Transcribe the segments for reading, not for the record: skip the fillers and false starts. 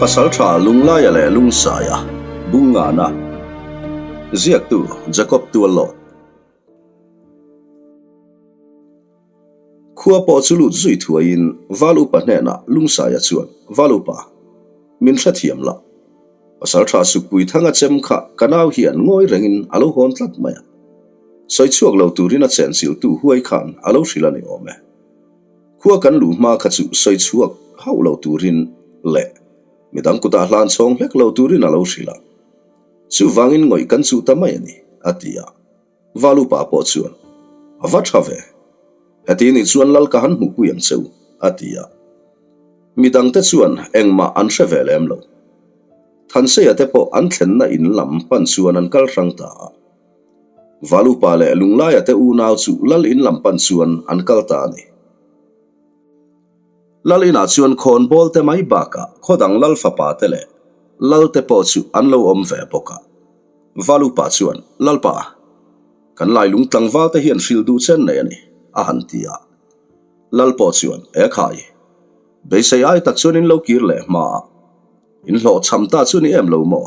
Pasaltha Lunglaia leh Lungsaia, Bungngana, Ziaktu Jacob Tuallawt. Khua pawh chu lut zui thuaiin Val Upa hnenah Lungsaia chuan, Val Upa, min hrethiam la. Pasaltha Sukpui Thanga chem kha ka nau hian ngawi rengin a lo hawn tlat mai a. Sawi chhuak lo turin a chenchilhtu huai khan a lo hrilh a ni awm e. Khua kan luh hma kha chu sawi chhuak hauh lo turin leh midang kutah hlan chhawng hlek lo turin a lo hrilh a. Chuvangin ngawih kan chuh ta mai a ni, a ti a. Valupa pawh chuan, A va tha ve. Heti nih chuan lal ka han hmuhpui ang che u, a ti a. Midangte chuan engmah an hre ve lem lo. Thanseia te pawh an thlenna in lam pan chuan an kal hrang ta a. Valupa leh Lunglaia te unau chu lal in lam pan chuan an kal ta a ni. Lal inah chuan khawnbawl te mai bakah khawdang lal fapa te leh lal te pawh chu an lo awm ve bawk a. Valupa chuan, Lalpa, kan lailung tlangval te hian hrilh duh chen nei a ni, a han ti a. Lal pawh chuan, E khai, beisei ai tak chuan in lo kir leh hma a. In hlawhchham ta chu ni em lo maw?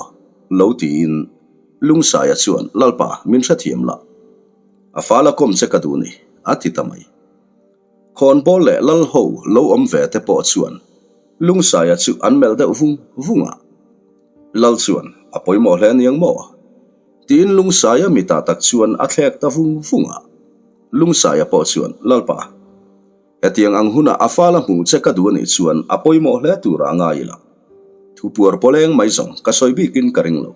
Lo tiin Lungsaia chuan, Lalpa, min hrethiam la. A fala kawm che ka duh ni, a ti ta mai. Khawnbawl leh lal ho lo awm ve te pawh chuan Lungsaia chu an melh deuh vung vung a. Lal chuan, A pawimawh hle aniang maw? Tiin Lungsaia mitah tak chuan a thlek ta vung vung a. Lungsaia pawh chuan, Lalpa, Hetiang ang hunah a fala hmuh che ka duh anih chuan a pawimawh hle turah a ngai ila. Thu puar pawleng mai zawng ka sawi bikin ka ring lo.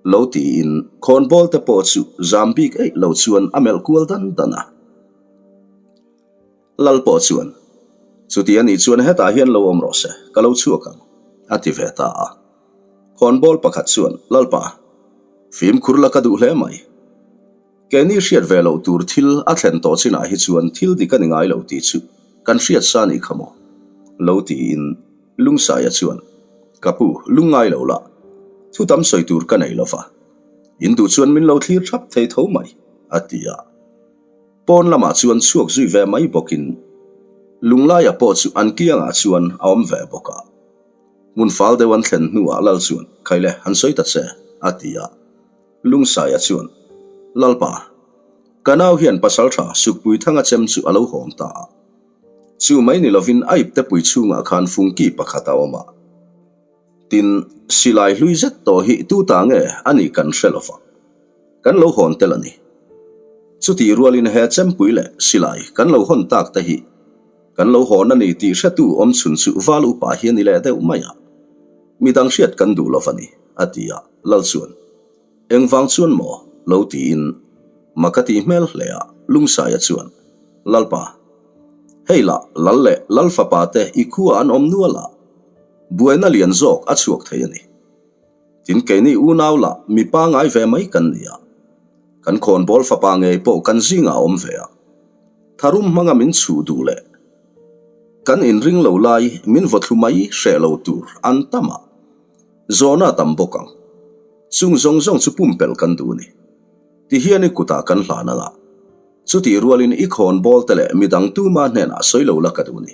Lo tiin khawnbawl te pawh chu zam bik eih lo chuan a melh kual dan dan a. Lal pawh chuan, Chuti anih chuan hetah hian lo awm rawh se, ka lo chhuak ang, a ti ve ta a. Khawnbawl pakhat chuan, Lalpa, fimkhur la ka duh hle mai. Keini hriat ve loh tur thil a thlen tawh chinah hi chuan thil dik a ni ngai lo tih chu kan hriat sa nih kha maw? Lo tiin Lungsaia chuan, Ka pu, lungngai lo la, thu tam sawi tur ka nei lo va, in duh chuan min lo thlir thap thei tho mai, a ti a. Pawn lamah chuan chhuak zui ve mai bawkin Lunglaia pawh chu an kiangah chuan a awm ve bawk a. Hmun fal deuh an thlen hnuah lal chuan, Khaile, han sawi ta che, a ti a. Lungsaia chuan, Lalpa, ka nau hian pasaltha Sukpuithanga chem chu a lo hawng ta a. Chu mai ni lovin a iptepui chhungah khan fungki pakhat a awm a. Tin, silai hlui zet tawh hi tu ta nge a nih kan hre lova, kan lo hawn tel a ni. Chutih rualin he chempui leh silai kan lo hawn tak te hi kan lo hawn a ni tih hretu awm chhun chu val upa hi a ni leh deuh mai a. Midang hriat kan duh lova ni, a ti a. Lal chuan, Engvang chuan maw? lo tiin mak a tih hmel hle a, Lungsaia chuan, Lalpa, hei lah Lal leh Lal fapa te i khuaah an awm nual a, buaina lian zawk a chhuak thei a ni. Tin keini unau lah mi pangai ve mai kan ni a, kan khawnbawl fapa ngei pawh kan zingah a awm ve a, tharum hmanga min chhuh duh leh kan inring lo lai min vawthlu mai hreh lo tur an tam a. Zawhna a tam bawk ang. Chung zawng zawng chu pumpelh kan duh a ni. Tihian i kutah kan hlan ang a. Chutih rualin i khawn bawl te leh midang tuma hnenah sawi lo la ka duh a ni.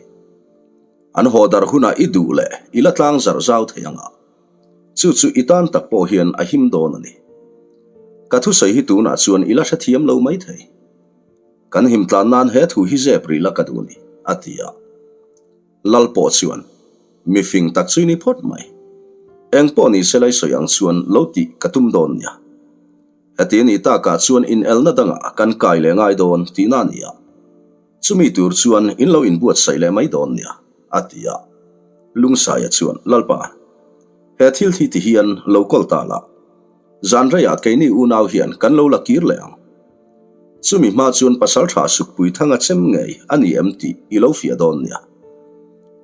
An haw dar hunah i duh leh i la tlang zarh zau thei ang a. Chu chu i tan tak pawh hian a him dawn a ni. Ka thusawi hi tunah chuan i la hrethiam lo mai thei. Kan him tlan nan he thu hi zep rih la ka duh a ni, a ti a. Lal pawh chuan, Mi fing tak chu i ni phawt mai. Eng pawh ni se lai sawi ang chuan lo tih ka tum dawn nia. Heti a nih takah chuan inelna dangah kan kai leh ngai dawn tihna a ni a. Chumi tur chuan in lo inbuatsaih leh mai dawn nia, a ti a. Lungsaia chuan, Lalpa, he thil thi ti hian lo kawl ta la. Zan reiah keini unau hian kan lo la kir leh ang. Chumi hma chuan pasaltha Sukpui Thanga chem ngei a ni em tih i lo fiah dawn nia.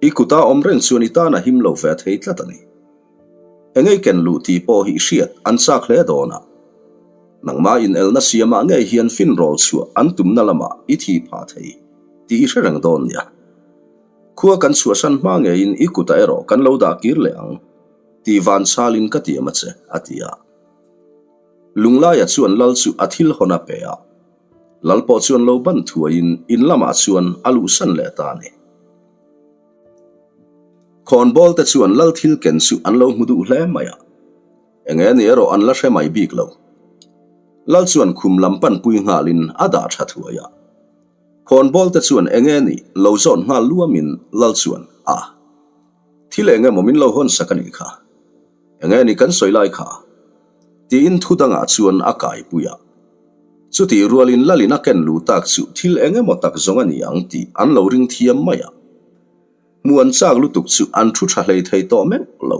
I kuta awm reng chuan i tan a him lo ve thei tlat a ni. Engei ken luh tih pawh hi hriat an chak hle dawn a. Nangmah inelna siamah ngei hian finrawl chhuah an tumna lamah i thi phah thei tih i hre reng dawn nia. Khua kan chhuahsan hma ngeiin i kutah erawh kan lo dah kir leh ang. Tih van chalin ka tiam a che, a ti a. Lunglaia chuan lal chu a thil hawn a pe a. Lal pawh chuan lo ban thuaiin in lamah chuan a luhsan leh ta a ni. Khawnbawl te chuan lal thil ken chu an lo hmu duh hle mai a, eng nge ni erawh an la hre mai bik lo. Lal chuan khum lam panpui nghalin a dah tha thuai a. Khawnbawl te chuan eng nge ni lo zawn nghal luamin lal chuan a thil eng emaw min lo hawn sak a nih kha. Eng nge ni kan sawi lai kha? Tiin thu dangah chuan a kaipui a. Chutih rualin lalin a ken luh tak chu thil eng emaw tak zawng a ni ang tih an lo ring thiam mai a. Hmu an chak lutuk chu an thu tha hlei thei tawh meuh lo.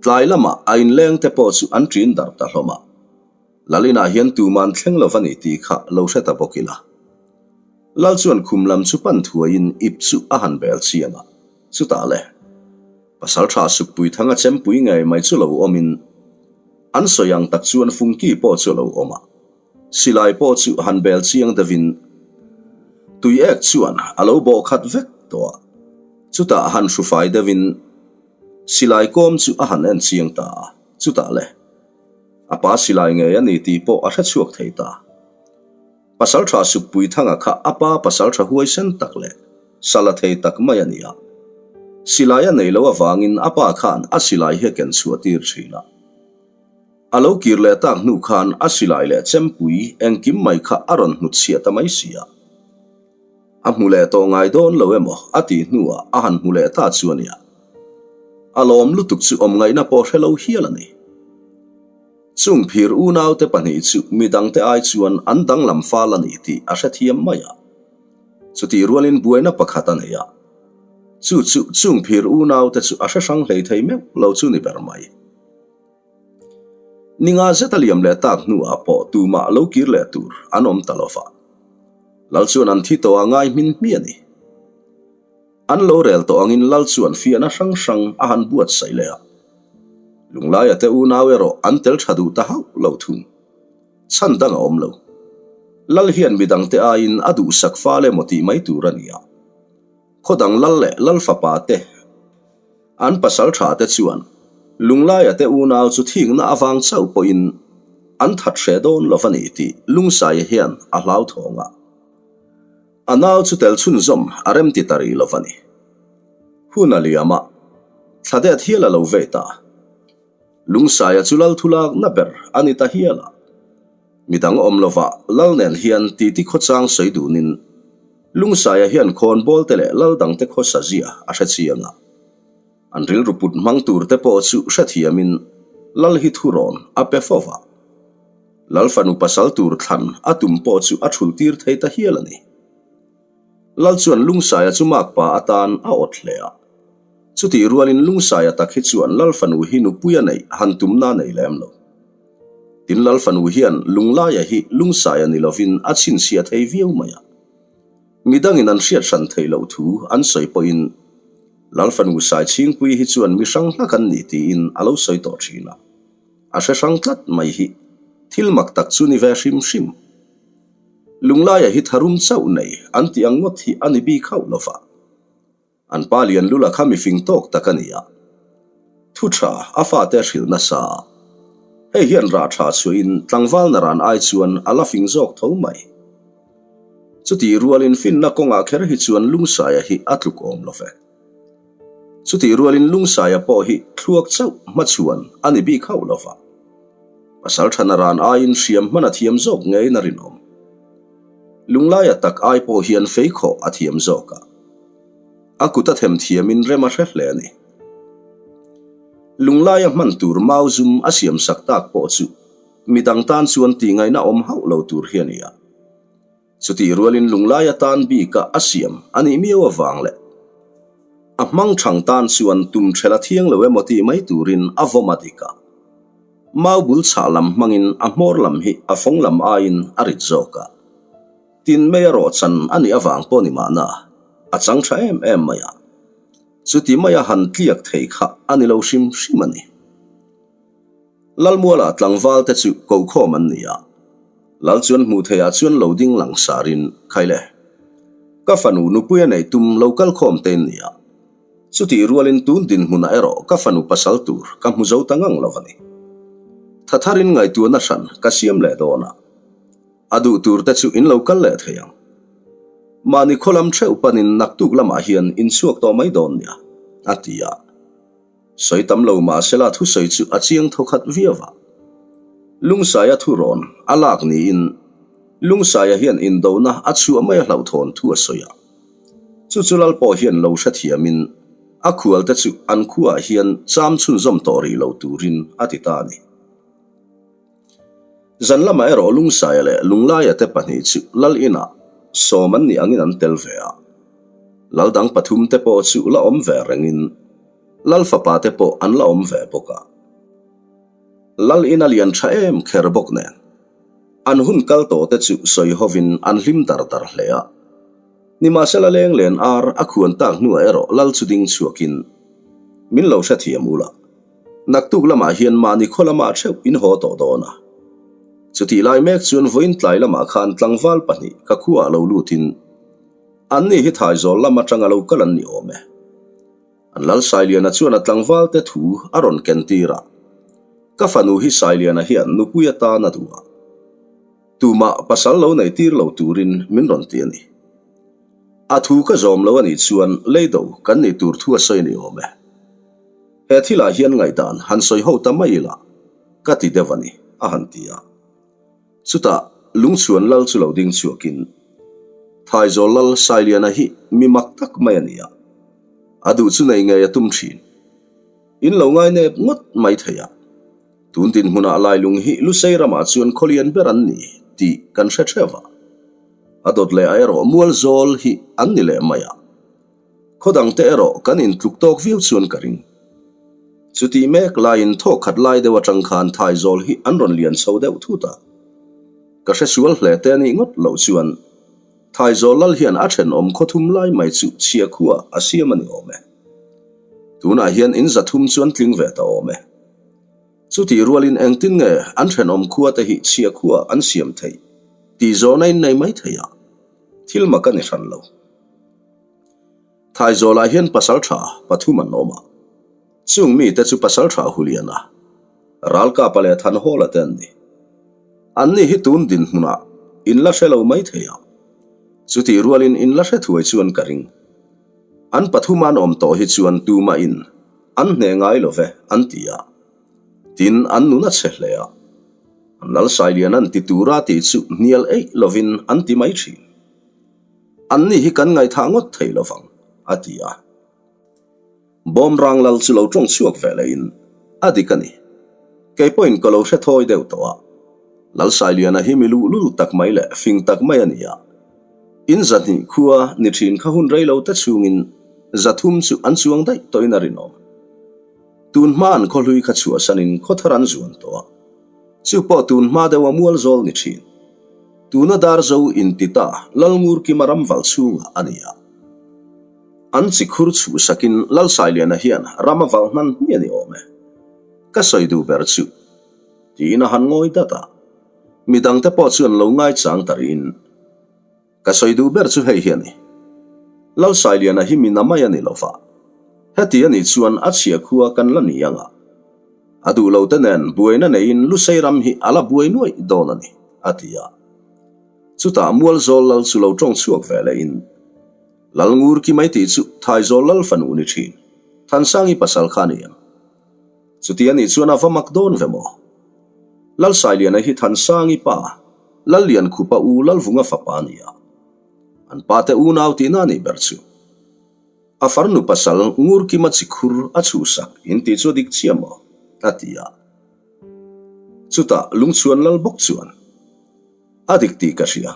Tlai lamah a inleng te pawh chu an ṭin darh ta hlawm a. Lalinah hian tuman thleng lo va ni tih kha lo hre ta bawk ila. Lal chuan khum lam chu pan thuaiin ip chu a han bel chiang a, chutah le. Pasalṭha Sukpui Thanga chempui ngei mai chu lo awmin an sawi ang tak chuan Fungki pawh chu a lo awm a. Silai pawh chu han bel chiang deuhin tui ek chuan a lo bawh khat vek tawh a, chutah han hrufai deuhin silai kawm chu a han en chiang ta a, chutah le a pa silai ngei a ni tih pawh a hre chhuak thei ta. Pasalṭha Sukpui Thanga kha a pa pasalṭha huaisen tak leh sala thei tak mai a ni a, silai a nei lo avangin a pa khan a silai hi a ken chhuah tir ṭhin a. A lo kir leh tak hnu khan a silai leh chempui engkim mai kha a rawn hnutchhiah ta mai si a. A hmu leh tawh ngai dawn lo emaw a tih hnuah a han hmu leh ta chu a nia. A lawm lutuk chu awm ngaihna pawh hre lo hial a ni. Chung phir unaute pahnih chu midangte ai chuan an danglam fal a ni tih a hrethiam mai a. Chutih rualin buaina pakhat a nei a. Chu chu chung phir unaute chu a hre hrang hlei thei meuh lo chu ni ber mai. Ninga zet a liam leh tak hnuah pawh tumah lo kir leh tur an awm ta lo va. Lal chuan an thi tawh a ngai hmin hmi a ni. An lo rel tawh angin Lal chuan fiahna hrang hrang a han buatsaih leh a. Lunglaia te unau erawh an tel tha duh ta hauh lo thung. Chhan dang a awm lo. Lal hian midangte aiin a duhsak fal emaw tih mai tur a ni a. Khaw dang Lal leh Lal fapa te. An pasal tha te chuan Lunglaia te unau chu thikna avang chauh pawhin an that hreh dawn lo a ni tih Lungsaia hian a hlauthawng a. A nau chu tel chhunzawm a remti ta rih lo a ni. Hun a liam a, thla det hial a lo vei ta. Lungsaia chu lal thulakna ber a ni ta hial a. Midang awm lovah lal nen hian titi khawchang sawi dunin Lungsaia hian khawnbawl te leh lal dangte khawsa zia a hre chiang a. An rilru put hmang tur te pawh chu hrethiamin lal hi thurawn a pe fo va. Lal fanu pasal tur thlan a tum pawh chu a thul tir thei ta hial a ni. Lal chuan Lungsaia chu makpa atan a awt hle a. Chutih rualin Lungsaia tak hi chuan lal fanu hi nupui a neih han tumna a nei lem lo. Tin lal fanu hian Lunglaia hi Lungsaia ni lovin a chhinchhiah thei viau mai a. Midangin an hriat hran theih loh thu an sawi pawhin lal fanu Saichhingpuii hi chuan mi hrang hlak an ni tiin a lo sawi tawh thin a. A hre hrang tlat mai hi thil mak tak chu ni ve hrim hrim. Lunglaia hi tharum chauh nei an tih ang ngawt hi a ni bik hauh lova. An pa lian lula kha mifing tawk tak a ni a, thu tha a fate a hrilh nasa a, hei hian rah tha chhuahin tlangval naran ai chuan a la fing zawk tho mai. Chutih rualin finna kawngah kher hi chuan Lungsaia hi a tluk awm lo ve. Chutih rualin Lungsaia pawh hi thluak chauh hmachhuan a ni bik hauh lo va, pasal tha naran aiin hriam hman a thiam zawk ngeiin a rinawm. Lunglaia tak ai pawh hian feikhawh a thiam zawk a. A kut a them thiamin rem a hre hle a ni. Lunglaia hman tur mau zum a siam sak tak pawh chu midang tan chuan tihngaihna awm hauh lo tur hi a ni a. Chutih rualin Lunglaia tan bika a siam a nih miau avang leh a hmang thang tan chuan tum ṭhela thiang lo emaw tih mai turin a vawm a dik a. Mau bul chhah lam hmangin a hmawr lam hi a fawng lam aiin a rit zawk a. Tin mei a rawhchan a nih avang pawh ni mahna, a chang tha em em mai a. Chuti maia han tliak thei kha a ni lo hrim hrim a ni. Lalmuala tlangval te chu kokhawm an ni a. Lal chuan hmuh theiah chuan lo ding lang sarin, Khaile, ka fanu nupui a neih tum lo kal khawm te in ni a. Chutih rualin tun dinhmunah erawh ka fanu pasal tur ka hmu zo ta ngang lo a ni. Thatharin ngaihtuahna hran ka siam leh dawn a. A duh tur te chu in lo kal leh thei ang. Mahni khaw lam theuh panin naktuk lamah hian in chhuak tawh mai dawn nia. a ti a. Sawi tam lo mahsela thusawi chu a chiang thawkhat viau a. Lungsaia thurawn a lak niin Lungsaia hian indona a chhuah mai a hlauhthawn thu a sawi a. Chu chu lal pawh hian lo hrethiamin a khualte chu an khuaah hian cham chhunzawm tawh rih lo turin a ti ta a ni. Zan lamah erawh Lungsaia leh Lunglaia te pahnih chu Lal inah sawm an nih angin an tel ve a. Lal dang pathum te pawh chu la awm ve rengin Lal fapa te pawh an la awm ve bawk a. Lal in a lian tha em kher bawk nen an hun kal tawh te chu sawi hovin an hlim dar dar hle a. Nimahsela leng len ar a khuan tak hnuah erawh Lal chu ding chhuakin min lo hrethiam ula. Naktuk lamah hian mahni khaw lamah theuh in haw tawh dawn a. Chutih lai mek chuan vawiin tlai lamah khan tlangval pahnih ka khuaah lo lutin anni hi Thaizawl lam atanga lo kal an ni awm e. An Lal Sailiana chuan a tlangval te thu a rawn ken tir a, Ka fanu hi Sailiana hian nupui atan a duh a, tumah pasal lo nei tir lo turin min rawn ti a ni. A thu ka zawm lo a nih chuan leido kan nih tur thu a sawi a ni awm e. He thilah hian ngaihdan han sawi ho ta mai ila ka ti deuh a ni, a han ti a. Chutah Lungchhuan lal chu lo ding chhuakin, Thaizawl lal Sailiana hi mi mak tak mai a ni a, a duh chu nei ngei a tum thin. In lo ngai nep ngawt mai thei a, tun dinhmunah Lailung hi Lusei ramah chuan khawlian ber an ni tih kan hre theuh a, a dawt leh ah erawh Mualzawl hi an ni leh mai a. Khaw dangte erawh kan intluk tawk viau chuan ka ring. Chutih mek laiin thawk khat lai deuh atang khan Thaizawl hi an rawn lian chho deuh thut a. Ka hre sual hle te anih ngawt loh chuan Thaizawl lal hian a thenawm khaw thum lai mai chu chhia khua a siam a ni awm e. Tunah hian in zathum chu an tling ve ta awm e. Chutih rualin engtin nge an thenawm khua te hi chhia khua an siam theih tih zawhna in nei mai thei a, thil mak a ni hran lo. Thaizawlah hian pasaltha pathum an awm a, chung mite chu pasaltha Huliana, Ralkapa leh Thanhawla te an ni. Anni hi tun dinhmunah in la hre lo mai thei a, chutih rualin in la hre thuai chuan ka ring. An pathum an awm tawh hi chuan tumahin an hneh ngai lo ve an ti a, tin an nun a chhe hle a, an Lalsailian an ti tura tih chu hnial eih lovin an ti mai thin. Anni hi kan ngaihthah ngawt thei lo vang, a ti a. Bawmrang lal chu lo tawng chhuak ve lehin, A dik a ni. Kei pawhin ka lo hre thawi deuh tawh a. Lalsailiana hi mi luhlul tak mai leh fing tak mai a ni a. In zahnih khua ni thin kha hun rei lo te chhungin zathum chu an chuang daih tawhin a rinawm. Tun hma an khawhlui kha chhuahsanin khawthar an zuan tawh a. Chu pawh tun hma deuha mual zawl ni thin. Tuna Darzo inti ta Lalngurkima ramval chhungah a ni a. An chi khur chhuhsakin Lalsailiana hian ram a val hman hmiah ni awm e. Ka sawi duh ber chu. Tiin a han ngawi dat a. Midangte pawh chuan lo ngaichang ta rihin. Ka sawi duh ber chu hei hi a ni. Lalsailiana hi mina mai a ni lo va. Heti a nih chuan a chhia khua kan la ni ang a. A duh lo te nen buaina neiin Lusei ram hi a la buai nuaih dawn a ni, a ti a. Chutah Mualzawl lal chu lo tawng chhuak ve lehin, Lalngur ki mai tih chu Thaizawl lal fanu ni thin, Thansangi pasal kha a ni em? Chuti a nih chuan a va mak dawn ve maw? Lalsailiana hi Thansangi pa, Lalliankhupa u Lalvunga fapa a ni a. An pa te unau tihna a nih ber chu. A farnu pasal Ngurkima chikhur a chhuhsak in tih chu a dik chiah maw? a ti a. Chutah Lungchhuan lal bawk chuan, A dik tih ka hria.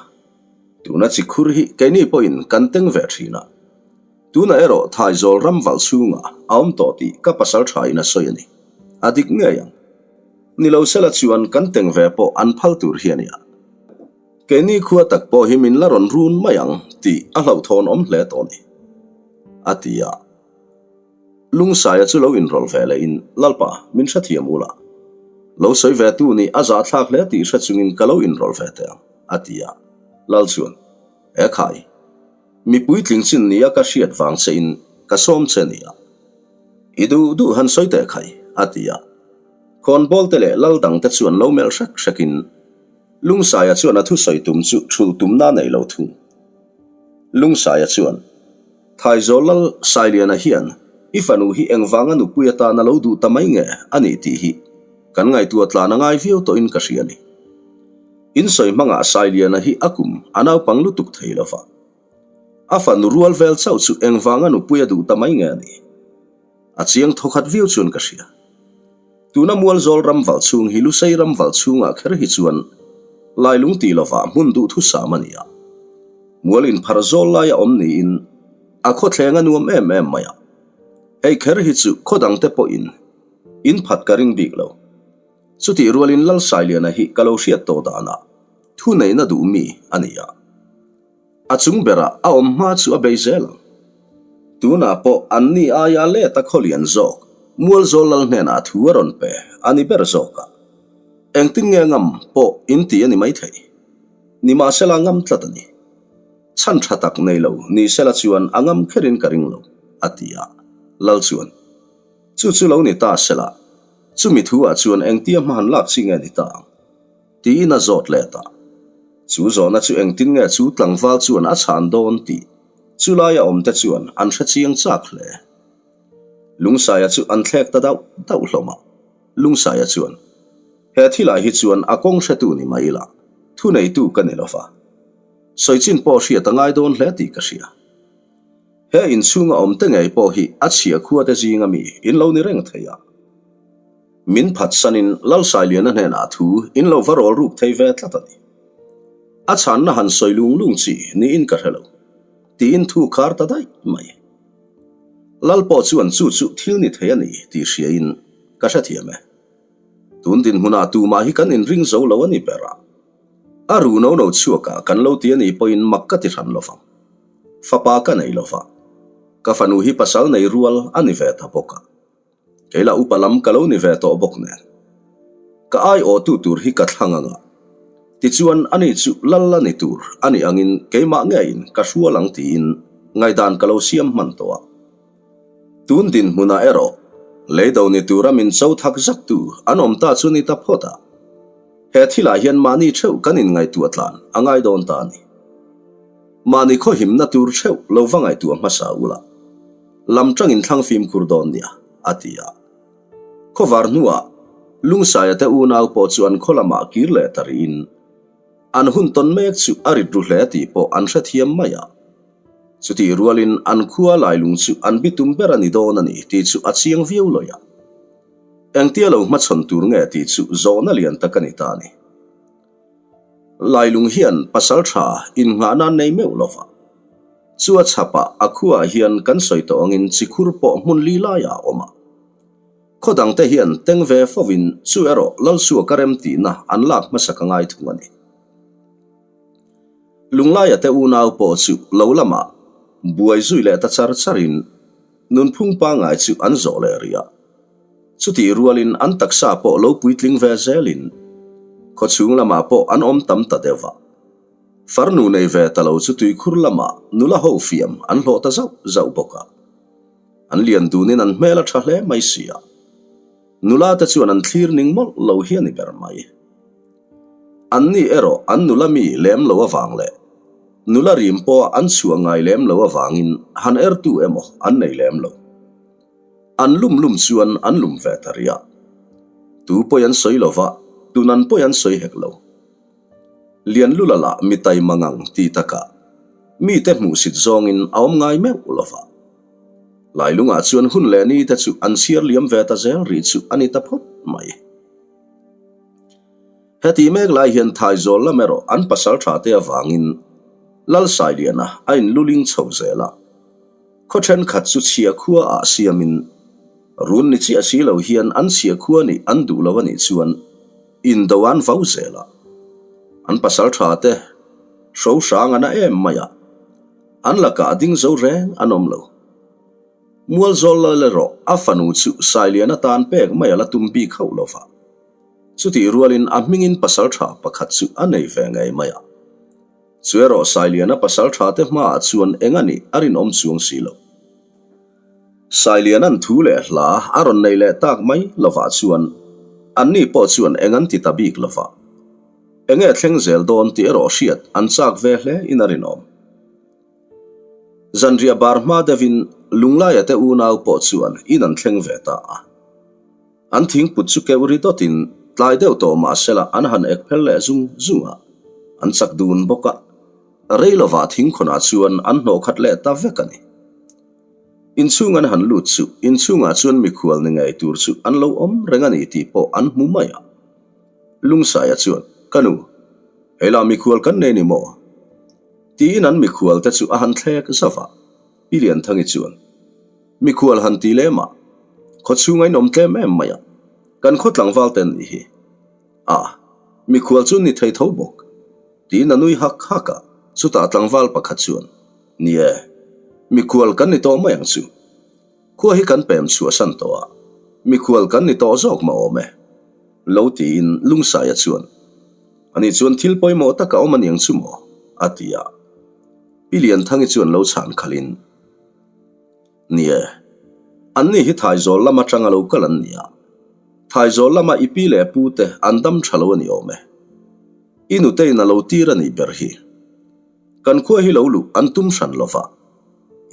Tuna chikhur hi keini pawhin kan teng ve thin a. Tunah erawh Thaizawl ram valh chhungah a awm tawh tih ka pasal thain a sawi a ni. A dik ngei ang. Ni lo sela chuan kan teng ve pawh an phal tur hi a nia. Keini khua tak pawh hi min la rawn run mai ang tih a hlauhthawn awm hle tawh a ni, a ti a. Lungsaia chu lo inrawlh ve lehin, Lalpa, min hrethiam ula. Lo sawi ve tu nih a zahthlak hle tih hre chungin ka lo inrawlh ve teh ang, a ti a. Lal chuan, E khai, mi puitling chin nia ka hriat vang che in ka sawm che nia. I duh duh han sawi teh khai, a ti a. Khawnbawl te leh lal dang te chuan lo melh hrek hrek in Lungsaia chuan a thusawi tum chu thul tumna nei lo thung. Lungsaia chuan, Thaizawl lal Sailiana hian I fanu hi engvanga nupui atana lo duh ta mai nge a nih tih hi kan ngaihtuah tlan a ngai viau tawhin ka hria a ni. In sawi hmangah Sailiana hi a kum a naupang lutuk thei lo va. A fanu rual vel chauh chu engvanga nupui a duh ta mai nge a nih? A chiang thawkhat viau chuan ka hria. Tuna Mualzawl ram valh chhung hi Lusei ram valh chhungah kher hi chuan Lailung tih lovah hmun duhthusam a ni a. Mual inphar zawl laia awm niin a khawthleng a nuam em em mai a. Hei kher hi chu khaw dangte pawhin in phat ka ring bik lo. Chutih rualin Lalsailiana hi ka lo hriat tawh danah thuneihna duh mi a ni a. A chung berah a awm hma chu a bei zel ang. Tunah pawh anni aia let a khawlian zawk Mualzawl lal hnenah thu a rawn pe a ni ber zawk a. Engtin nge ngam pawh in ti a ni maithei. Nimahsela ngam tlat a ni. Chhan tha tak nei lo nisela chuan a ngam kherin ka ring lo, a ti a. Lal chuan, Chu chu lo ni ta sela, chumi thu ah chuan engtia hma han lak chi nge ni ta ang? Tiin a zawt let a. Chu zawhna chu engtin nge chu tlangval chuan a chhan dawn tih chu laia awmte chuan an hre chiang chak hle. Lungsaia chu an thlek ta dauh dauh hlawm a. Lungsaia chuan, He thilah hi chuan a kawng hretu ni mai ila, thuneitu ka ni lova. Sawichin pawh hriat a ngai dawn hle tih ka hria. He inchhunga awmte ngei pawh hi a chhia khuate zinga mi in lo ni reng thei a. Min phatsanin Lalsailiana hnenah thu in lo va rawl ruk thei ve tlat a ni. A chhanna han sawi lung lung chi niin ka hre lo, tiin thu khar ta daih mai. Lal pawh chuan chu chu thil ni thei a ni tih hriain ka hrethiam e. Tun dinhmunah tumah hi kan inring zo lo a ni ber a. A ru no no chhuakah kan lo ti a nih pawhin mak ka ti hran lovang. Fapa ka nei lova, ka fanu hi pasal nei rual a ni ve ta bawk a. Keila upa lam ka lo ni ve tawh bawk nen. Ka aiawhtu tur hi ka thlang anga. Tichuan ani chu lal la ni tur a nih angin keimah ngeiin ka hrual ang tiin ngaihdan ka lo siam hman tawh a. Tun dinhmunah erawh leido ni tura min cho thak zaktu an awm ta chu ni ta phawt a. He thilah hian mahni theuh kan inngaihtuah tlan a ngai dawn ta a ni. Mahni khawhimna tur theuh lo va ngaihtuah hmasa ula. Lam tangin thlang fimkhur dawn nia, a ti a. Khawvar hnuah Lungsaia te unau pawh chu an khaw lamah kir leh ta rihin an hun tawn mek chu a rit ru hle tih pawh an hrethiam mai a. Chutih rualin an khua Lailung chu an bitum ber a ni dawn a ni tih chu a chiang viau lawih a. Engtia lo hmachhawn tur nge tih chu zawhna lian tak a ni ta a ni. Lailung hian pasal tha innghahna an nei meuh lova. Chu a chhapah a khuaah hian kan sawi tawh angin chikhur pawh hmun li laiah a awm a. Khaw dangte hian teng ve fovin chu erawh Lalsuaka rem tihna an lak hmasak a ngai thung a ni. Lunglaia te unau pawh chu lo lamah buai zui leh ta char charin nunphung pangngai chu an zawh leh rih a. Chutih rualin an taksa pawh lo puitling ve zelin khawchhung lamah pawh an awm tam ta deuh a. Farnu nei ve ta lo chu tuikhur lamah nula ho fiam an hlawh ta zauh zauh bawk a. An lian dunin an hmel a tha hle mai si a. Nula te chuan an thlir ning mawlh lo hi a ni ber mai. Anni erawh an nula mi lem lo avang leh nula rim pawha an chhuah ngai lem lo avangin han ertu emaw an nei lem lo. An lum lum chuan an lum ve ta rih a. Tu pawi an sawi lo va, tun an pawi an sawi hek lo. Lianlula lah mi taima ngang ti takah mite hmuhsit zawngin a awm ngai meuh lo va. Lailungah chuan hun leh ni te chu an chhiar liam ve ta zel rih chu a ni ta phawt mai. Heti mek lai hian Thaizawl lam erawh an pasal tha te avangin Lalsailiana a inluling chho zel a. Khaw thenkhat chu chhia khua ah siamin run ni chiah si lo hian an chhia khua nih an duh lo a nih chuan indo an vau zel a. An pasal tha te hro hrang a na em mai a, an lakah a ding zo reng an awm lo. Mualzawl lal erawh a fanu chu Sailian atan pek mai a la tum bik hauh lo va. Chutih rualin a hmingin pasal tha pakhat chu a nei ve ngei mai a. Chu erawh Sailiana pasal tha te hmaah chuan eng a nih a rinawm chuang si lo. Sailiana'n thu leh hla a rawn nei leh tak mai lovah chuan anni pawh chuan eng an ti ta bik lova. Enge thleng zel dawn tih erawh hriat an chak ve hle in a rinawm. Zanriah bar hma deuhin Lunglaia te unau pawh chuan in an thleng ve ta a. An thingput chu keuh ri dawtin tlai deuh tawh mah sela an han ek phel leh zung zung a, an chak dun bawk a. Rei lovah thingkhawnah chuan an hnawh khat leh ta vek a ni. Inchhung an han lut chu inchhungah chuan mikhual ni ngei tur chu an lo awm reng a ni tih pawh an hmu mai a. Lungsaia chuan, Ka nu, hei lah mikhual kan nei ni maw? Tiin an mikhual te chu a han thlek zauh a. Pi Lianthangi chuan, Mikhual han ti lem a, khaw chhunga in awm tlem em mai a, kan khaw tlangval te an nih hi. A, mikhual chu ni thei tho bawk. Tiin a nui hak hak a, chutah tlangval pakhat chuan, Ni e, mikhual kan ni tawh mai ang chu. Khua hi kan pem chhuahsan tawh a, mikhual kan ni tawh zawk mah awm e. Lo tiin Lungsaia chuan, Ani chuan thil pawimawh tak a awm aniang chu maw? a ti a. Pi Lianthangi chuan lo chhan khalhin, Ni e, anni hi Thaizawl lam atanga lo kal an ni a. Thaizawl lama i pi leh pu te an dam tha lo a ni awm e. I nutein a lo tir a nih ber hi. Kan khua hi lo luh an tum hran lo va,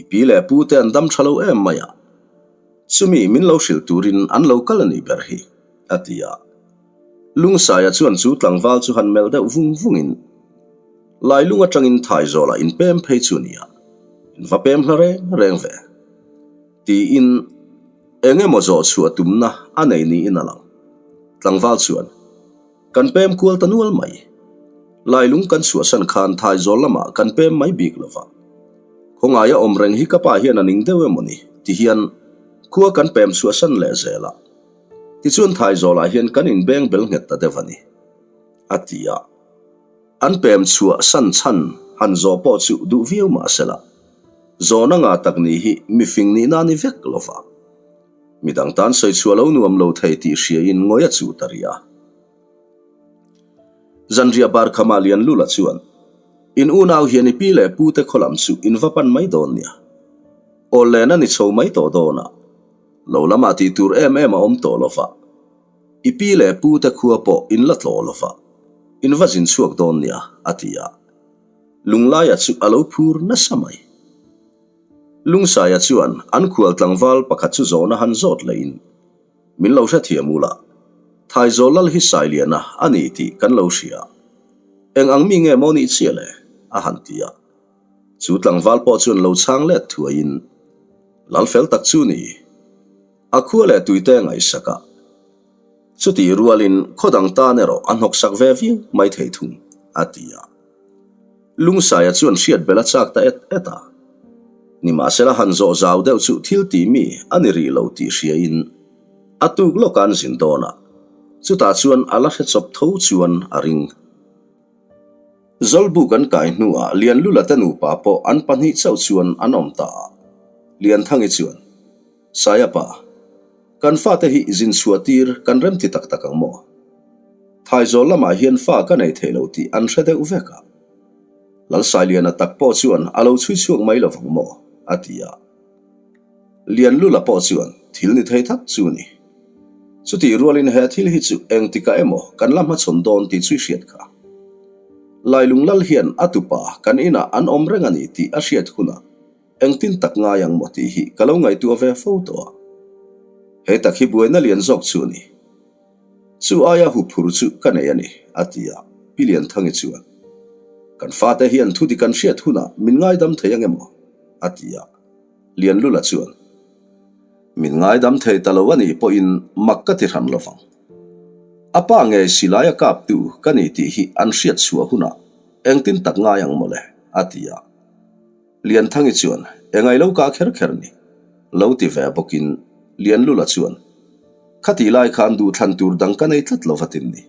i pi leh pu te an dam tha lo em mai a, chumi min lo hrilh turin an lo kal a nih ber hi, a ti a. Lungsaia chuan chu tlangval chu han melh deuh vung vungin, Lailung atangin Thaizawlah in pem phei chu nia, in va pem hla reng reng ve, tiin eng emaw zawh chhuah tumna a nei niin a lang. Tlangval chuan. Kan pem kual ta nual mai. Lailung kan chhuahsan khan Thaizawl lamah kan pem mai bik lo va. Khawngaia awm reng hi ka pa hian a ning deuh emaw ni ti hian khua kan pem chhuahsan leh zel a. Tichuan Thaizawlah hian kan inbeng bel nghet ta deuh a ni, a ti a. An pem chhuahsan chhan han zawh pawh chu duh viau mah sela, zawhna nga tak nih hi mifing nihna a ni vek lo va. Midang tan sawi chhuah lo nuam lo thei tih hriain ngawi a chuh ta rih a. Zanriah bar khamah Lianlula chuan, In unau hian i pi leh pu te khaw lam chu in va pan mai dawn nia. Aw len a ni chho mai tawh dawn a. Lo lamah tih tur em em a awm tawh lo va. I pi leh pu te khua pawh in la tlawh lo va. In va zin chhuak dawn nia, a ti a. Lunglaia chu a lo phur nasa mai. Lungsaia chuan an khual tlangval pakhat chu zawhna han zawt lehin, Min lo hrethiam u la, Thaizawl lal hi Sailiana a ni tih kan lo hria. Eng ang mi nge maw nih chiah le? a han ti a. Chu tlangval pawh chuan lo chhang let thuaiin, Lal fel tak chu ni. A khua leh tuite ngaihsak a. Chutih rualin khaw dang tan erawh a hnawksak ve viau mai thei thung, a ti a. Lungsaia chuan hriat bel a chak ta et et a. Nimahsela han zawh zau deuh chu thil tih mi a ni rih lo tih hriain a tuk lawk a an zin dawn a, chutah chuan a la hre chawp tho chuan a ring. Zawlbuk an kai hnuah Lianlula te nupa pawh an pahnih chauh chuan an awm ta a. Lianthangi chuan. Sayapa, Kan fate hi zin chhuah tir kan remti tak tak ang maw? Thaizawl lamah hian fa ka nei thei lo tih an hre deuh vek a. Lalsailiana tak pawh chuan a lo chhui chhuak mai lovang maw? a ti a. Lianlula pawh chuan thil ni thei tak chu ni. Chutih rualin he thil hi chu engtikah emaw kan la hmachhawn dawn tih chu i hriat kha. Lailung lal hian a tupa kan inah an awm reng a ni tih a hriat hunah Engtin tak ngai ang maw tih hi ka lo ngaihtuah ve fo tawh a. He tak hi buaina lian zawk chu a ni. Chu aia huphur chu ka nei a ni, a ti a, Pi Lianthangi chuan, Kan fate hian thu dik an hriat hunah min ngaidam thei ang emaw? a ti a. Lianlula chuan, Min ngaidam thei ta lo a nih pawhin mak ka ti hran lo vang. A pa ngei silaia kaptu ka ni tih hi an hriat chhuah hunah engtin tak ngai ang mawle? a ti a. Lianthangi chuan, Engai lo ka kher kher ni? Lo ti ve bawkin Lianlula chuan, Khatih lai khan duhthlan tur dang ka nei tlat lo vatin ni.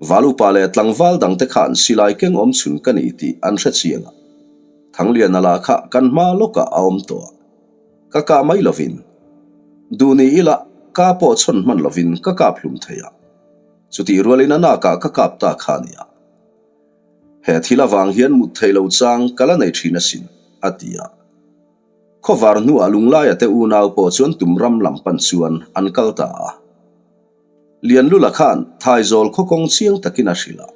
Valupa leh tlangval dangte khan silai keng awm chhun ka ni tih an hre chiang a. Thangliana lah kha kan hma lawkah a awm tawh a. Ka kah mai lovin, duh ni ila ka pawh chhawn hman lovin ka kap hlum thei a. Chutih rualin a nakah ka kap ta kha nia. He thil avang hian mut thei lo chang ka la nei thin asin, a ti a. Khawvar hnuah Lunglaia te unau pawh chuan tum ram lam pan chuan an kal ta a. Lianlula khan Thaizawl khaw kawng chiang takin a hrilh a.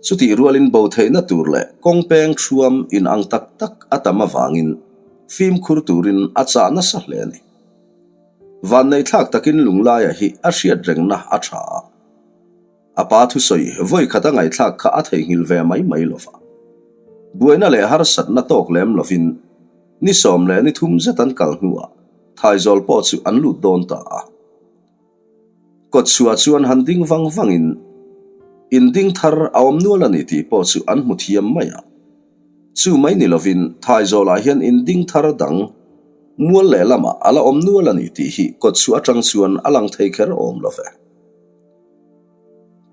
Chutih rualin bo theihna tur leh kawng peng thuam inang tak tak a tam avangin fimkhur turin a chah nasa hle a ni. Vanneihthlak takin Lunglaia hi a hriat rengna a tha a. A pa thusawi vawi khat a ngaihthlak kha a theihnghilh ve mai mai lo va. Buaina leh harsatna tawk lem lovin ni 13 zet an kal hnuah Thaizawl pawh chu an lut dawn ta a. Kawtchhuah chuan han ding vang vangin in ding thar a awm nual a ni tih pawh chu an hmu thiam mai a. Chu mai ni lovin Thaizawlah hian in ding thar dang mual lehlamah a la awm nual a ni tih hi kawtchhuah atang chuan a lang thei kher awm lo ve.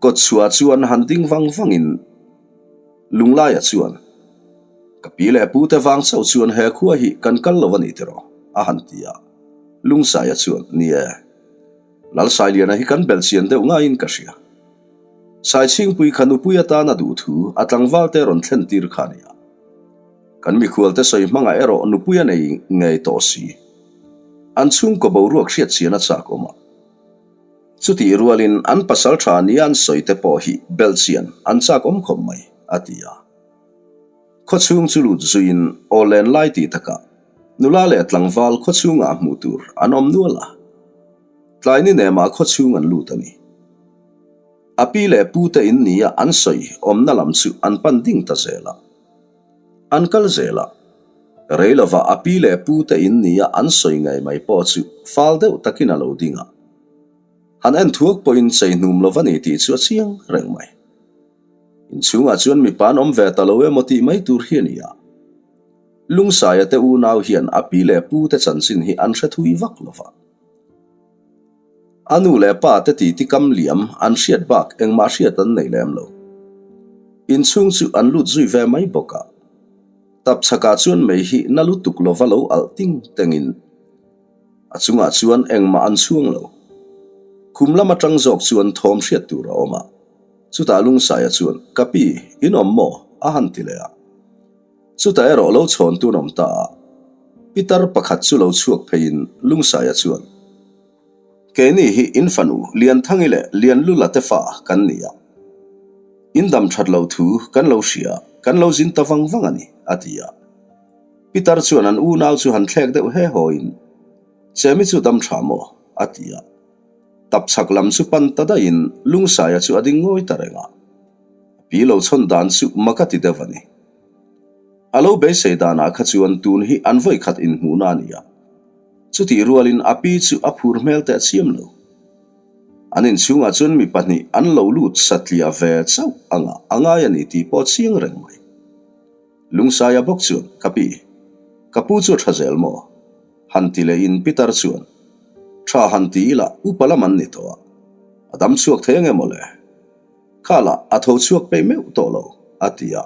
Kawtchhuah chuan han ding vang vangin Lunglaia chuan, Ka pi leh pu te vang chauh chuan he khua hi kan kal lo a ni tiraw? a han ti a. Lungsaia chuan, Ni e, Lalsailiana hi kan belchian deuh ngaiin ka hria. Saichhingpui kha nupui atana duh thu a tlangval te rawn thlen tir kha a ni a. Kan mikhual te sawi hmangah erawh nupui a nei ngei tawh si. An chhungkaw boruak hriatchian a chak awm a. Chutih rualin an pasal tha nia an sawi te pawh hi belchian an chak awm khawp mai, a ti a. Khawchhung chu lut zuiin aw len lai tih takah nula leh tlangval khawchhungah hmuh tur an awm nual a. Tlai ni nemah khawchhung an lut a ni. A pi leh pu te in nia an sawi awmna lam chu an pan ding ta zel a. An kal zel a. Rei lovah a pi leh pu te in nia an sawi ngei mai pawh chu fal deuh takin a lo ding a. Han en thuak pawhin chei hnum lova ni tih chu a chiang reng mai. Inchhungah chuan mipa an awm ve ta lo emaw tih mai tur hi a ni a. Lungsaia te unau hian a pi leh pu te chanchin hi an hre thui vak lo va. A nu leh pa te titi kam liam an hriat bak engmah hriat an nei lem lo. Inchhung chu an lut zui ve mai bawk a. Tapchhakah chuan mei hi na lutuk lova lo alh ting tengin A chungah chuan engmah an chhuang lo. Khum lam atang zawk chuan thawm hriat tur a awm a. Chutah Lungsaia chuan, Ka pi, in awm maw? a han ti leh a. Chutah erawh lo chhawn tun awm ta a. Pitar pakhat chu lo chhuak pheiin Lungsaia chuan, Keini hi in fanu Lianthangi leh Lianlula te fa kan ni a. In dam that lo thu kan lo hria, kan lo zin ta vang vang a ni, a ti a. Pitar chuan an unau chu han thlek deuh he hawiin, Chemi chu dam tha maw? a ti a. Tapchhak lam chu pan ta daihin Lungsaia chu a ding ngawi ta reng a. A pi lo chhawn dan chu mak a ti deuh a ni. A lo beisei danah kha chuan tun hi an vawikhat inhmuhna a ni a. Chutih rualin a pi chu a phur hmel teh chiam lo. An inchhungah chuan mi pahnih an lo lut satliah ve chauh anga a ngai a ni tih pawh a chiang reng mai. Lungsaia bawk chuan, Ka pi, ka pu chu a tha zel maw? Han ti lehin Peter chuan, Tha han ti ila upa lam an ni tawh a, a dam chhuak thei ange maw le? Kha lah a tho chhuak peih meuh tawh lo, a ti a.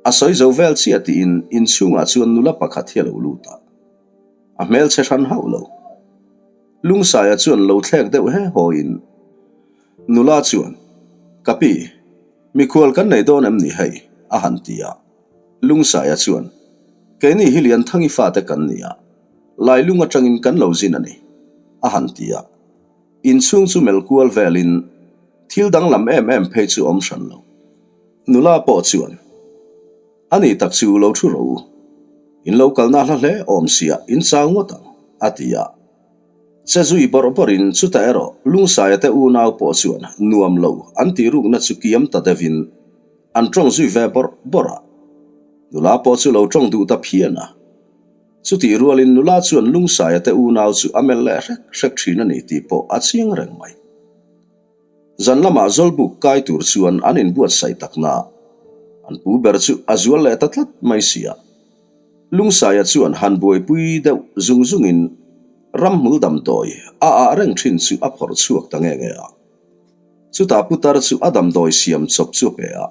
A sawi zo vel chiah tiin inchhungah chuan nula pakhat hi a lo lut a, a hmelchhe hran hauh lo. Lungsaia chuan lo thlek deuh he hawiin nula chuan, Ka pi, Mikhual kan nei dawn em ni hei? a han ti a. Lungsaia chuan, Keini hi Lianthangi fate kan ni a, Lailung atangin kan lo zin a ni, a han ti a. Inchhung chu melh kual velin thil danglam em em phei chu awm hran lo. Nula pawh chuan, A ni tak chu lo thu rawh u. In lo kalna hla hle awm sia in chau ngawt ang, a ti a. Che zui bawrh bawrhin chutah erawh Lungsaia te unau pawh chuan nuam lo an tih rukna chu kiam ta deuhin an tawng zui ve bawrh bawrh a. Nula pawh chu lo tawng duh ta phian a. Chutih rualin nula chuan Lungsaia te unau chu a melh leh hrek hrek thin a ni tih pawh a chiang reng mai. Zan lamah Zawlbuk kai tur chuan an inbuatsaih tak na. An pu ber chu a zual leh ta tlat mai sia. Lungsaia chuan han buaipui deuh zung zungin ramhmul damdawi a ah reng thin chu a phawrh chhuak ta nge nge a. Chutah putar chu a damdawi siam chawp chu a pe a.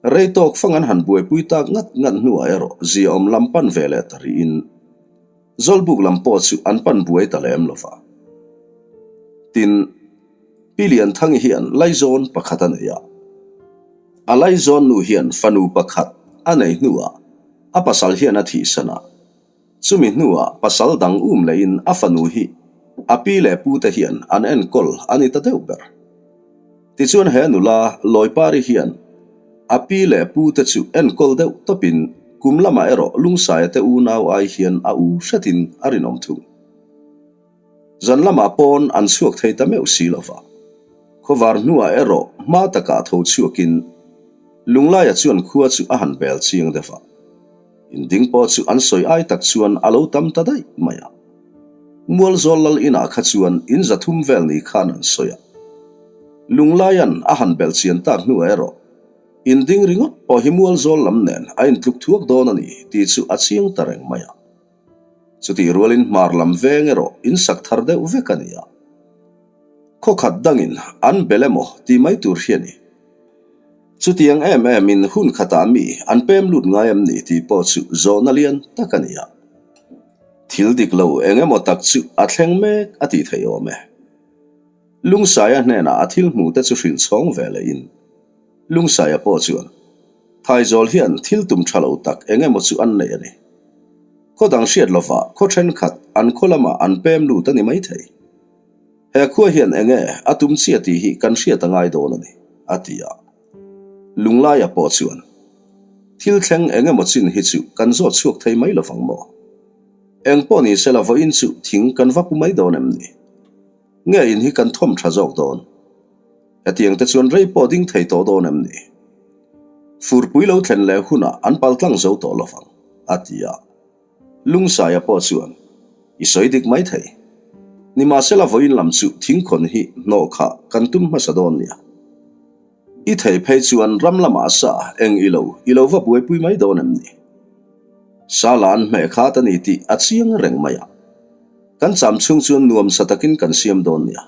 Rei tawk fang an han buaipui tak ngat ngat hnuah erawh ziaawm lam pan ve leh ta rihin Zawlbuk lam pawh chu an pan buai ta lem lo va. Tin, Pi Lianthangi hian laizawn pakhat a nei a. A laizawn nu hian fanu pakhat a nei hnuah a pasal hian a thihsan a. Chumi hnuah pasal dang um lehin a fanu hi a pi leh pute hian an enkawl a ni ta deuh ber. Tichuan he nula Lawipari hian. A pi leh pu te chu enkawl deuh tawpin kum lamah erawh Lungsaia te unau ai hian a u hretin a rinawm thung. Zan lamah pawn an chhuak thei ta meuh si lova. Khawvar hnuah erawh hma takah tho chhuakin Lunglaia chuan khua chu a han bel chiang deuh a. Inding pawh chu an sawi ai tak chuan a lo tam ta daih mai a. Mualzawl lal inah kha chuan in 300 vel ni khan an sawi a. Lunglaia'n a han belh chian tak hnuah erawh inding ringawt pawh hi Mualzawl lam nen a intluk thuak dawn a ni tih chu a chiang ta reng mai a. Chutih rualin hmar lam veng erawh in sak thar deuh vek a ni a. Khaw khat dangin an bel emaw tih mai tur hi a ni. Chutiang em em in hun khatah mi an pem lut ngai em ni tih pawh chu zawhna lian tak a ni a. Thil dik lo eng emaw tak chu a thleng mek a tih theih awm e. Lungsaia hnenah a thil hmuh te chu hrilh chhawng ve leh in Lungsaia pawh chuan Thaizawl hian thil tum tha lo tak eng emaw chu an nei a ni. Khaw dang hriat lovah khaw thenkhat an khaw lamah an pem lut a ni maithei. He khua hian eng nge a tum chiah tih hi kan hriat a ngai dawn a ni, a ti a. Lunglaia pawh chuan, Thil thleng eng emaw chin hi chu kan zawt chhuak thei mai lovang maw? Eng pawh ni sela vawiin chu thing kan va pu mai dawn em ni? Nge in hi kan thawm tha zawk dawn? Hetiang te chuan rei pawh ding thei tawh dawn em ni? Furpui lo thlen leh hunah an paltlang zo tawh lovang, a ti a. Lungsaia pawh chuan, I sawi dik mai thei. Nimahsela vawiin lam chu thingkhawn hi hnawh kha kan tum hmasa dawn nia. I thei phei chuan ram lamah sa eng i lo, i lo va buaipui mai dawn em ni? Sa la an hmeh khat a ni tih a chiang reng mai a. Kan cham chhung chuan nuam sa takin kan siam dawn nia.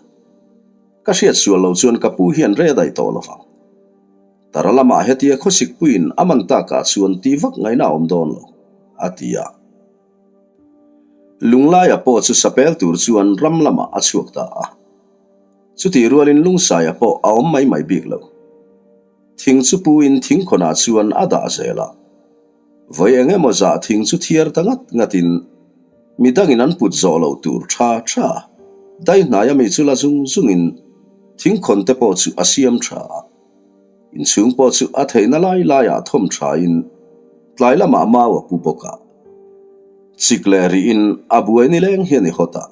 Ka hriat sual lo chuan ka pu hian re daih tawh lovang. Tara lamah hetia khawsikpuiin a man takah chuan ti vak ngaihna a awm dawn lo, a ti a. Lunglaia pawh chu sapel tur chuan ram lamah a chhuak ta a. Chutih rualin Lungsaia pawh a awm mai mai bik lo. Thing chu puin thingkhawnah chuan a dah zel a. Vawi eng emaw zah thing chu thiar ta ngat ngatin mi dangin an put zawh loh tur tha tha dai hnaia mi chu la zung zungin thingkhawn te pawh chu a siam tha a. Inchhung pawh chu a theihna lai laiah thawm thain tlai lamah mau a pu bawk a. Chik leh rihin a buai nileng hian i hawt a.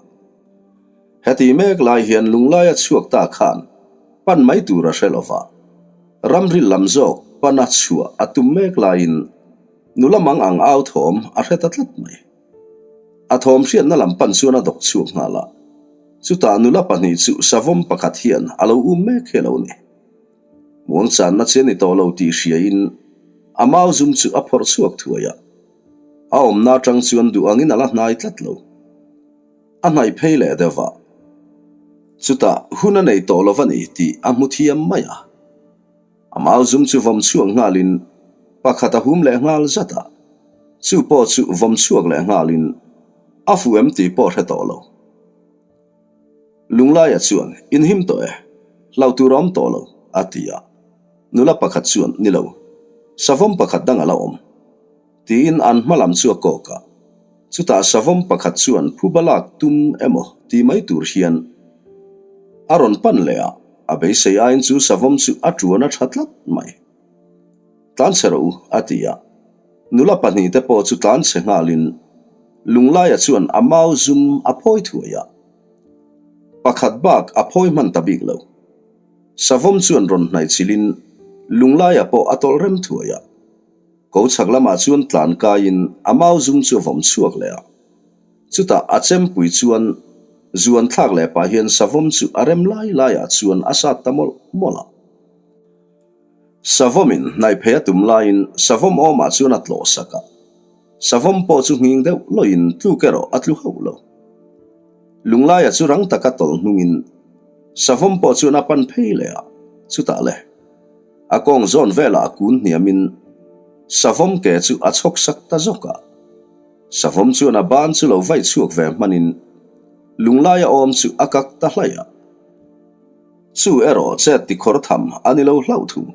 Heti mek lai hian Lunglaia chhuak ta khan pan mai tur a hre lo va, ramri lam zawk pana chhuah a tum mek laiin nula mang ang au thawm a hre ta tlat mai. A thawm hriatna lam pan chuan a dawk chhuak nghal a, chutah nula pahnih chu savawm pakhat hian a lo um mek hi a lo ni. Muangchanna che ni tawh lo tih hriain a mau zum chu a phawrh chhuak thuai a, a awmna atang chuan duh angin a la hnai tlat lo. A hnaih phei leh deuh a, chutah hun a nei tawh lo va ni tih a hmu thiam mai a. A mau zum chu vawm chhuak nghalin pakhat a hum leh nghal zat a, chu pawh chu vawm chhuak leh nghalin a fu em tih pawh hre tawh lo. Lunglaia chuan, Inhim tawh e, hlauh tur a awm tawh lo, a ti a. Nula pakhat chuan, Ni lo, savawm pakhat dang a la awm. Tiin an hma lam chu a kawk a. Chutah savawm pakhat chuan phuba lak tum emaw ti mai tur hian a rawn pan leh a, a beisei aiin chu savawm chu a tuan a tha tlat mai. Tlanchhe rawh u, a ti a. Nula pahnihte pawh chu tlanchhe nghalin Lunglaia chuan a mau zum a phawi thuai a. Pakhat bak a phawi hman ta bik lo. Savawm chuan rawn hnaihchilhin Lunglaia pawh a tawlh rem thuai a. Ko chhak lamah chuan tlan kaiin a mau zum chu a vawm chhuak leh a. Chutah a chempui chuan zuan thlak leh pah hian savawm chu a rem lai laiah chuan a sat ta mawlh mawlh a. Savawmin hnaih phei a tum laiin savawm awmah chuan a tlawh sak a. Savawm pawh chu nghing deuh lawin tluk erawh a tlu hauh lo. Lunglaia chu rang taka tawlh hnungin savawm pawh chuan a pan phei leh a, chutah le. A kawng zawn velah a kun hniamin savawm ke chu a chhawk sak ta zawk a. Savawm chuan a ban chu lo vai chhuak ve hmanin lunglaia awm chu a kak ta hlaih a. Chu erawh chet tikhawr tham a ni lo hlauh thung.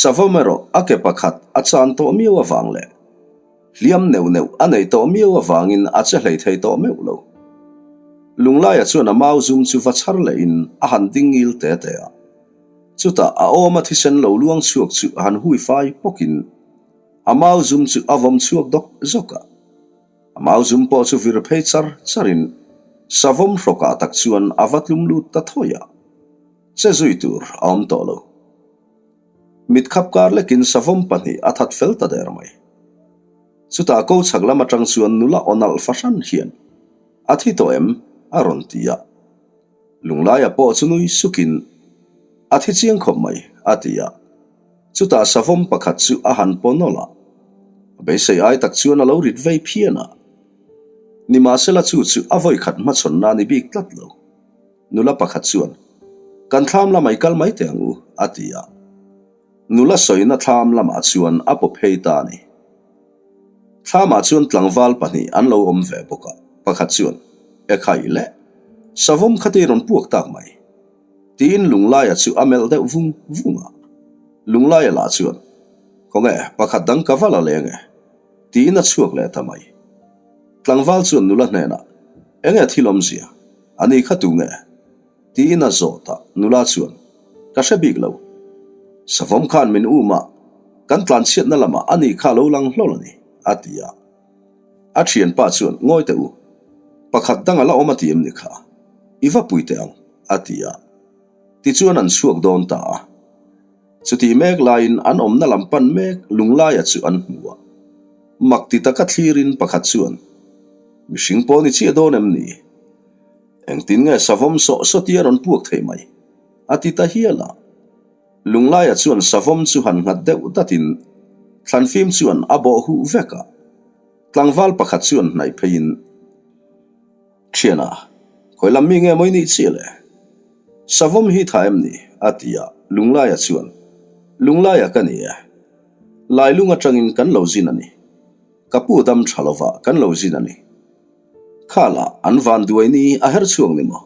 Savawm erawh a ke pakhat a chan tawh miau avang leh Hliam neuh neuh a neih tawh miau avangin a che hlei thei tawh meuh lo. Lunglaia chuan a mau zum chu va chhar lehin a han ding ngil te te a. Chutah a awma thisen lo luang chhuak chu han hui fai pawkin a mau zum chu a vawm chhuak dawk zawk a. A mau zum pawh chu vir phei char charin savawm hrawkah tak chuan a va tlum lut ta thawi a, che zui tur a awm tawh lo. Mit khap kar lekin savawm pahnih a that fel ta der mai. Chutah ko chhak lam atang chuan nula aw nalh fahran hian, A thi tawh em? a rawn ti a. Lunglaia pawh chu nui sukin, A thi chiang khawp mai, a ti a. Chutah savawm pakhat chu a han paw nawlh a. A beisei ai tak chuan a lo rit vei phian a. Nimahsela chu chu a vawikhat hmachhawnna a ni bik tlat lo. Nula pakhat chuan, Kan thlam lamah i kal mai teh ang u, a ti a. Nula sawina thlam lamah chuan a paw phei ta a ni. Thlamah chuan tlangval pahnih an lo awm ve bawk a, pakhat chuan, Ekhai le, savawm kha te rawn puak tak mai. Tiin Lunglaia chu a melh deuh vung vung a. Lunglaia lah chuan, Khawnge, pakhat dang ka va la leng e. Tiin a chhuak leh ta mai. Tlangval chuan nula hnenah, Enge thil awmzia? A ni kha tu nge? Tiin a zawt a, nula chuan, Ka hre bik lo. Savawm khan min um a, kan tlanchhiatna lamah a ni kha lo lang hlawl a ni, a ti a. A thianpa chuan, Ngawi teh u, pakhat dang a la awm a ti em ni kha? I va pui teh ang, a ti a. Tichuan an chhuak dawn ta a. Chutih mek laiin an awmna lam pan mek Lunglaia chu an hmu a. Mak ti taka thlirin pakhat chuan, Mihring pawh ni chiah dawn em ni? Engtin nge savawm sawh sawti a rawn puak thei mai? A ti ta hial a. Lunglaia chuan savawm chu han nghat deuh datin thlanfim chuan a bawh huh vek a. Tlangval pakhat chuan hnaih pheiin, Thiana, khawi lam mi nge mawi nih chiah le? Savawm hi tha em ni? a ti a. Lunglaia chuan, Lunglaia ka ni e. Lailung atangin kan lo zin a ni. Ka pu dam tha lova kan lo zin a ni. Khala an van duai ni a her chhuak ni maw?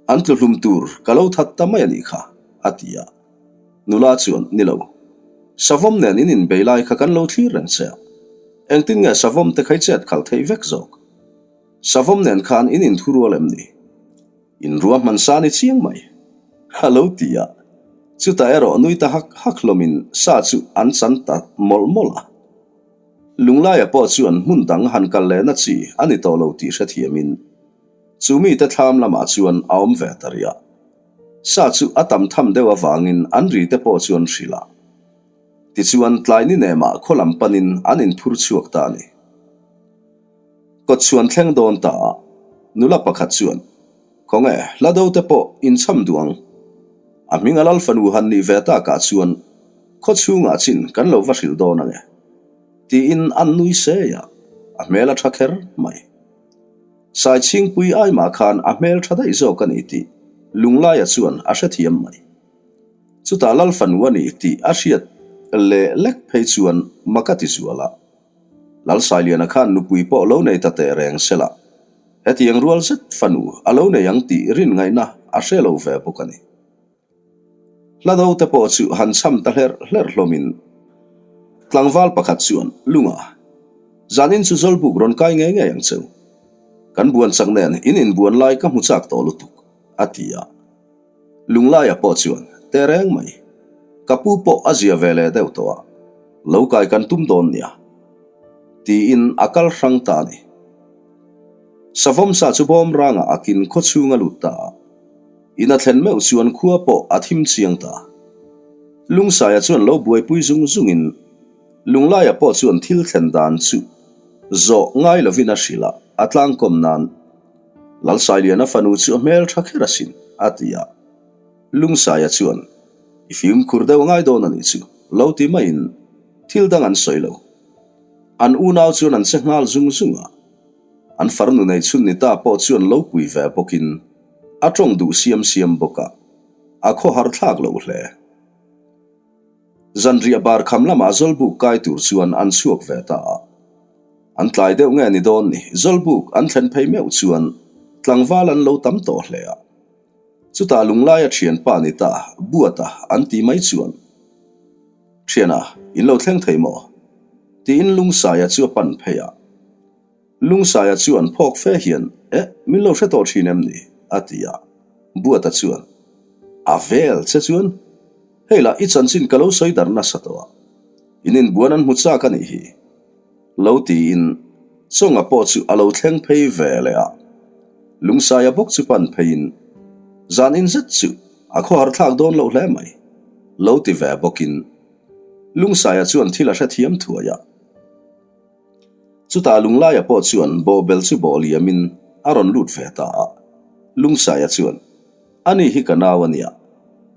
An tlu hlum tur ka lo that ta mai a nih kha, a ti a. Nula chuan, Ni lo. Savawm nen in inbei lai kha kan lo thlir reng che a. Engtin nge savawm te kha i chet khalh theih vek zawk? Savawm nen khan in inthurual em ni? In ruahman sa ni chiang mai, a lo ti a. Chutah erawh nui ta hak hak hlawmin sa chu an chan ta mawlh mawlh a. Lunglaia pawh chuan hmun dang han kal lehna chi a ni tawh lo tih hrethiamin chu mite thlam lamah chuan a awm ve ta rih a. Sa chu a tam tham deuh avangin an ri te pawh chuan hrilh a. Tichuan tlai ni nemah khaw lam panin an inphur chhuak ta a ni. Kawtchhuan thleng dawn ta a, nula pakhat chuan, Khawnge, hla do te pawh inchham duh ang. A hming a lal fanu han nih ve takah chuan khaw chhungah chin kan lo va hrilh dawn ange. Tiin an nui sei a, a hmel a tha kher mai. Saichhingpui aimah khan a hmel tha daih zawk a ni tih Lunglaia chuan a hrethiam mai. Chutah lal fanu a ni tih a hriat leh lek phei chuan mak a ti zual a. Lalsailiana khan nupui pawh lo nei ta teh reng se la, hetiang rual zet fanu a lo nei ang tih rin ngaihna a hre lo ve bawk a ni. Hla do te pawh chu han cham ta hlerh hlerh hlawmin tlangval pakhat chuan, Lunga, zanin chu Zawlbuk rawn kai ngei ngei ang cheu. Kan buan chak nen in inbuan lai ka hmu chak tawh lutuk, a ti a. Lunglaia pawh chuan, Teh reng mai. Ka pu pawh a zia ve leh deuh tawh a, lo kai kan tum dawn nia. Tiin a kal hrang ta a ni. Savawm sa chu bawm rangah a kin khaw chhung a lut ta a. In a thlen meuh chuan khua pawh a thim chiang ta. Lungsaia chuan lo buaipui zung zungin Lunglaia pawh chuan thil thlen dan chu zawh ngai lovin a hrilh a, a tlangkawm nan Lalsailiana fanu chu a hmel tha kher asin, a ti a. Lungsaia chuan, I fimkhur deuh ngai dawn a nih chu, lo ti maiin thil dang an sawi lo. An unau chuan an che nghal zung zung a. An farnu nei chhun ni ta pawh chuan lo pui ve bawkin a tawng duh siam siam bawk a, a khawhar thlak loh hle. Zanriah bar kham lamah Zawlbuk kai tur chuan an chhuak ve ta a. An tlai deuh nge ni dawn ni, Zawlbuk an thlen phei meuh chuan tlangval an lo tam tawh hle a. Chutah Lunglaia thianpa ni ta, Buata an ti mai chuan, Thiana, in lo thleng thei maw? Tiin Lungsaia chu a pan phei a. Lungsaia chuan phawk fe hian, Eh, min lo hre tawh thin em ni? a ti a. Buata chuan, A vel che chuan? Hei lah i chanchin ka lo sawi dar nasa tawh a, in inbuan an hmu chak a nih hi. Lo tiin Chawnga pawh chu a lo thleng phei ve leh a. Lungsaia bawk chu pan pheiin, Zan in zet chu a khawhar thlak dawn loh hle mai, lo ti ve bawkin Lungsaia chuan thil a hrethiam thuai a. Chutah Lunglaia pawh chuan bawhbel chu bawh liamin a rawn lut ve ta a. Lungsaia chuan, Ani hi ka nau a nia,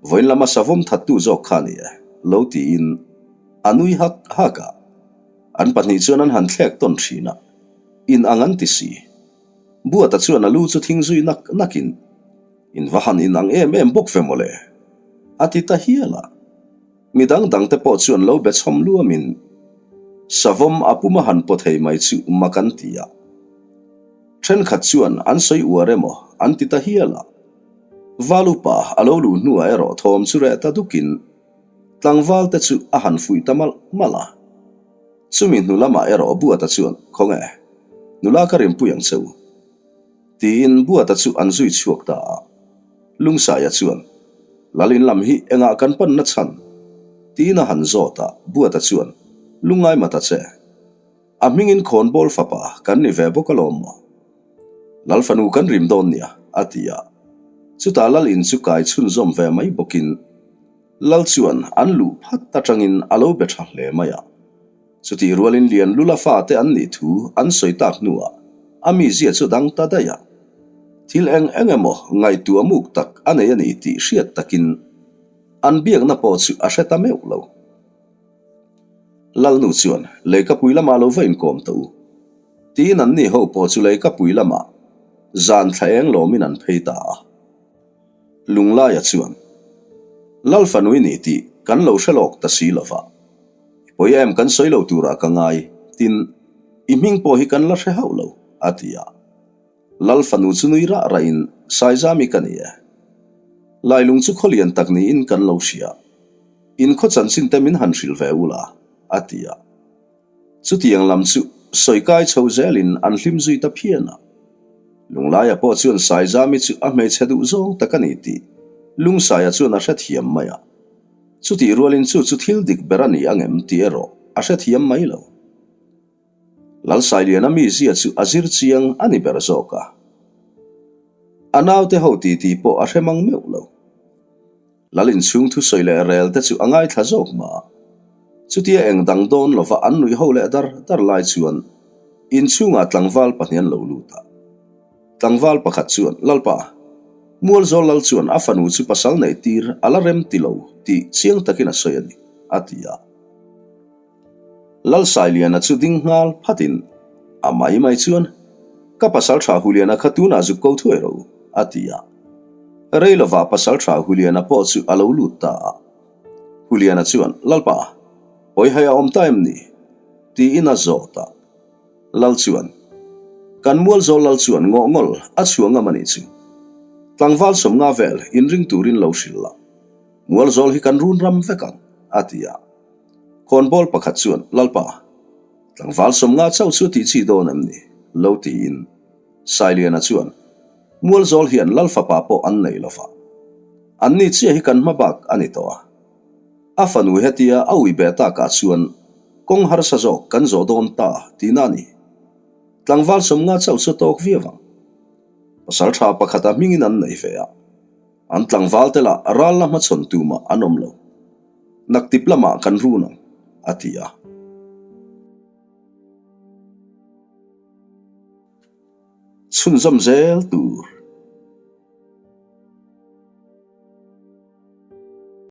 vawiin lama savawm thattu zawk kha a ni e, lo tiin a nui hak hak a. An pahnih chuan an han thlek tawn thin a, in ang an ti si. Buata chuan a lu chu thing zui nak nakin, In va han in ang em em bawk ve mawle, a ti ta hial a. Mi dang dang te pawh chuan lo be chhawm luamin savawm a puma han paw thei mai chu mak an ti a. Thenkhat chuan an sawi uar emaw an ti ta hial a. Valupa a lo luh hnuah erawh thawm chu reh ta dukin tlangval te chu a han fuih ta malh malh a. Chumi hnu lamah erawh Buata chuan, Khawnge, nula ka rimpui ang che u. Tiin Buata chu an zui chhuak ta a. Lungsaia chuan, Lalin lam hi engah kan pan na chhan? Tiin a han zawt a, Buata chuan, Lungngai mata che. A hmingin khawnbawl fapa kan ni ve bawk alawm maw? Lal fanu kan rim dawn nia, a ti a. Chutah Lal in chu kai chhunzawm ve mai bawkin Lal chuan an luh phat atangin a lo be tha hle mai a. Chutih rualin Lian Lula fate an nih thu an sawi tak hnuah a mizia chu dang ta daih a. Thil eng eng emaw ngaihtuah muk tak a nei a ni tih hriat takin an biakna pawh chu a hre ta meuh lo. Lalnu chuan Leikapui lamah lo va inkawm tawh u. Tiin an ni ho pawh chu Leikapui lamah zan thla eng lawmin an phei ta a. Lunglaia chuan, Lal fanui ni tih kan lo hre lawk ta si lova. I pawi em kan sawi lo turah ka ngai, tin, i hming pawh hi kan la hre hauh lo, a ti a. Lal fanu chu nui rah rahin, Saizami ka ni e. Lailung chu khawlian tak niin kan lo hria. In khaw chanchin te min han hrilh ve ula, a ti a. Chutiang lam chu sawi kai chho zelin an hlim zui ta phian a. Lunglaia pawh chuan Saizami chu a hmeichhe duh zawng tak a ni tih Lungsaia chuan a hrethiam mai a. Chutih rualin chu chu thil dik ber a ni angem tih erawh a hrethiam mai lo. Lalsailiana mizia chu a zir chiang a ni ber zawk a. A naute ho titi pawh a hre mang meuh lo. Lal inchhung thusawi leh rel te chu a ngaithla zawk mah a. Chutia eng dang dawn lova an nuih ho leh dar dar lai chuan inchhungah tlangval pahnih an lo lut a. Tlangval pakhat chuan, Lalpa, Mualzawl lal chuan a fanu chu pasal neih tir a la rem ti lo tih chiang takin a sawi a ni, a ti a. Lalsailiana chu ding nghal phatin a mai mai chuan, Ka pasal tha Huliana kha tunah zuk ko thuai ro, a ti a. Rei lovah pasal tha Huliana pawh chu a lo lut ta a. Huliana chuan, Lalpa, pawihai a awm ta em ni? tiin a zawt a. Lal chuan, Kan Mualzawl lal chuan ngawhngawl a chhuah ngam a nih chu. Tlangval sawmnga vel inring turin lo hrilh la. Mualzawl hi kan run ram vek ang, a ti a. Khawnbawl pakhat chuan, Lalpa, tlangval sawmnga chauh chu tih chi dawn em ni? lo tiin Sailiana chuan, Mualzawl hian Lal fapa pawh an nei lova. Anni chiah hi kan hma bak a ni tawh a. A fanu hetia a ui beh takah chuan kawng harsa zawk kan zawh dawn ta tihna a ni. Tlangval sawmnga chauh chu tawk viau ang. Pasal tha pakhata hmingin an nei ve a. An tlangval te lah ral la hmachhawn tumah an awm lo. Naktip lamah kan run ang, a ti a. Chhunzawm zel tur.